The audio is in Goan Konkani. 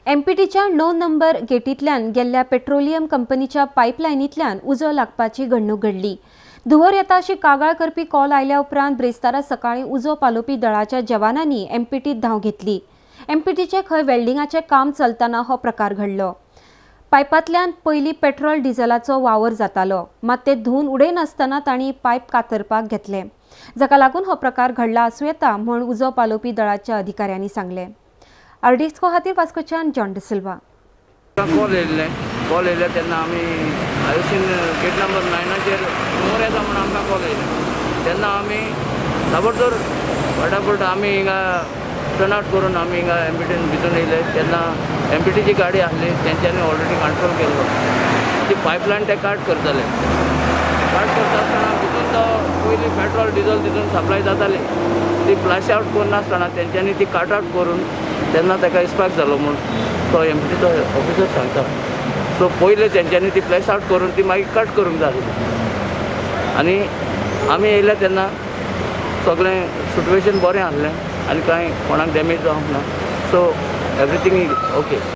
एमपीटीच्या 9 नंबर गेटींतल्यान गेल्ल्या पेट्रोलियम कंपनीच्या पायपलायनींतल्यान उजो लागपाची घडणूक घडली. धुंवर येता अशी कागाळ करपी कॉल आयल्या उपरांत ब्रेस्तारा सकाळीं उजो पालोवपी दळाच्या जवानांनी एमपीटीत धांव घेतली. एमपीटीचे खंय वेल्डिंगाचें काम चलतना हो प्रकार घडलो. पायपांतल्यान पयलीं पेट्रोल डिझलाचो वावर जातालो, मात ते धुवन उडयनासतना तांणी पायप कातरपाक घेतले, जाका लागून हो प्रकार घडला आसूं येता म्हूण उजो पालोवपी दळाच्या अधिकाऱ्यांनी सांगलें. आरडीएक्सको खातीर वास्कोच्यान जॉन डिसिल्वा. कॉल येयले तेन्ना आमी आयोसीन गेट नंबर 9चेर धुंवर येता म्हूण आमकां कॉल येयले तेन्ना आमी ताबडतोब फटाफट आमी हिंगा टर्न आवट करून आमी हिंगा एमपीटीन भितून येयले. तेन्ना एमपीटीची गाडी आसली, तेंच्यांनी ऑलरेडी कंट्रोल केल्लो. ती पायपलायन ते काट करताले. काट करता आसतना भितून तो पयलीं पेट्रोल डिझल तितून सप्लाय जाताली, ती फ्लॅश आवट करनासतना तेंच्यांनी ती काट आवट करून तेन्ना ताका इस्पार्क जालो म्हूण तो एमपीटीचो ऑफिसर सांगता. सो पयलें तेंच्यांनी ती फ्लॅश आवट करून ती मागीर कट करूंक जाय आसली. आनी आमी येयले तेन्ना सगळें सिट्युएशन बरें आसलें आनी कांय कोणाक डॅमेज जावंक ना. So everything is okay.